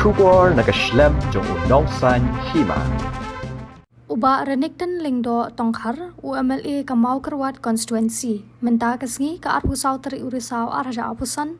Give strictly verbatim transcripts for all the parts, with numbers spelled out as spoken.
Khubor na ka shlem jong u nongsan hima. U Bah Renikton Lyngdoh Tongkhar, u M L A ka Mawkyrwat Constituency, mynta ka sngi ka arphew saw tarik u Risaw ar hajar arphew san,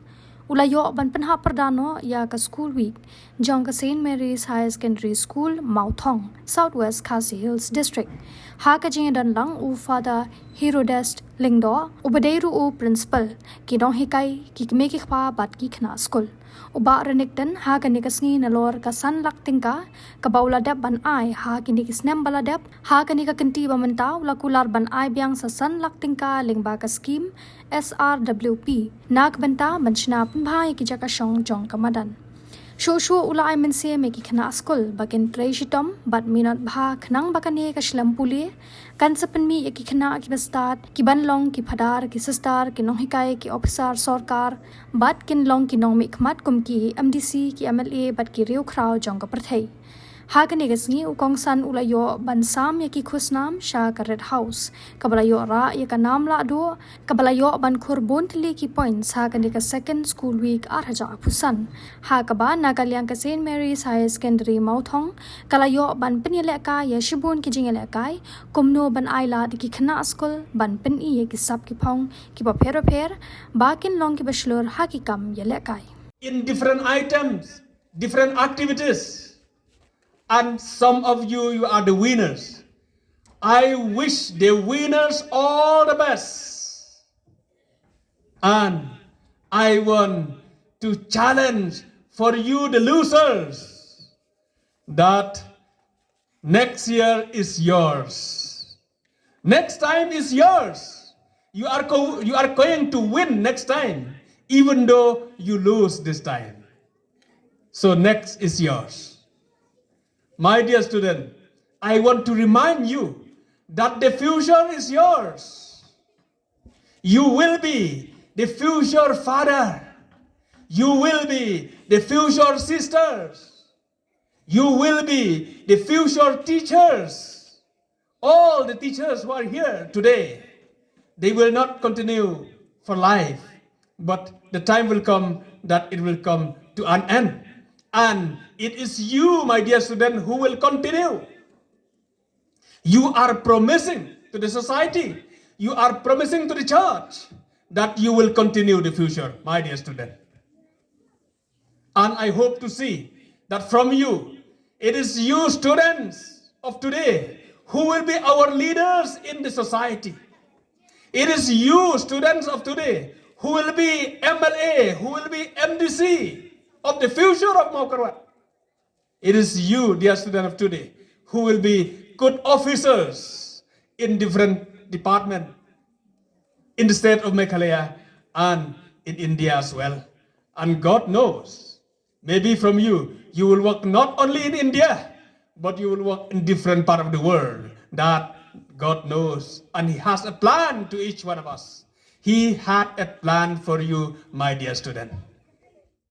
u la ïoh ban pynhap pyrda noh ïa ka School Week jong ka Saint Mary's Higher Secondary School, Mawthong, South West Khasi Hills District. Ha ka jingïadon lang u Father Herodes Lyngdoh, uba dei ruh u Principal, ki nonghikai, ki kmie ki kpa bad ki khynnah skul. U Bah Renikton ha kane ka sngi nalor ka san lak tyngka kaba u la dep ban ai ha kine ki snem ba la dep, ha kane ka kynti ba mynta u la kular ban ai biang sa san lak tyngka lyngba ka skhim S R W P na ka bynta ban shna pynbha ïa ki jaka shong jong ka madan. Shuh shuh u la ai mynsiem ïa ki khynnah skul ba kin trei shitom bad minot bha khnang ba kane ka shlem pule kan sa pynmih ïa ki khynnah kiba stad, ki ban long ki phadar, ki sister, ki nonghikai, ki ophisar sorkar, bad kin long ki nongmihkhmat kum ki M D C, ki M L A bad ki riewkhraw jong ka pyrthei. Ha kane ka sngi u kongsan u la ïoh ban sam ïa ki khusnam sha ka Red House, kaba la ïoh rah ïa ka nam lahduh, kaba la ïoh ban khur bun tylli ki points ha kane ka Second School Week ar hajar arphew san. Ha kaba na ka liang ka Saint Mary's Higher Secondary Mawthong ka la ïoh ban pynïalehkai ïa shibun ki jingïalehkai, kumno ban ai lad ïa ki khynnah skul ban pyni ïa ki sap ki phong kiba pher bapher, ba kin long kiba shlur ha ki kam ïalehkai. In different items, different activities, and some of you, you are the winners. I wish the winners all the best. And I want to challenge for you, the losers, that next year is yours. Next time is yours. You are, co- you are going to win next time, even though you lose this time. So, next is yours. My dear student, I want to remind you that the future is yours. You will be the future father. You will be the future sisters. You will be the future teachers. All the teachers who are here today, they will not continue for life, but the time will come that it will come to an end. And it is you, my dear student, who will continue. You are promising to the society, you are promising to the church that you will continue the future, my dear student. And I hope to see that from you, it is you students of today who will be our leaders in the society. It is you students of today who will be M L A, who will be M D C of the future of Mawkyrwat. It is you, dear student of today, who will be good officers in different department in the state of Meghalaya and in India as well. And God knows, maybe from you, you will work not only in India, but you will work in different part of the world. That God knows, and He has a plan to each one of us. He had a plan for you, my dear student.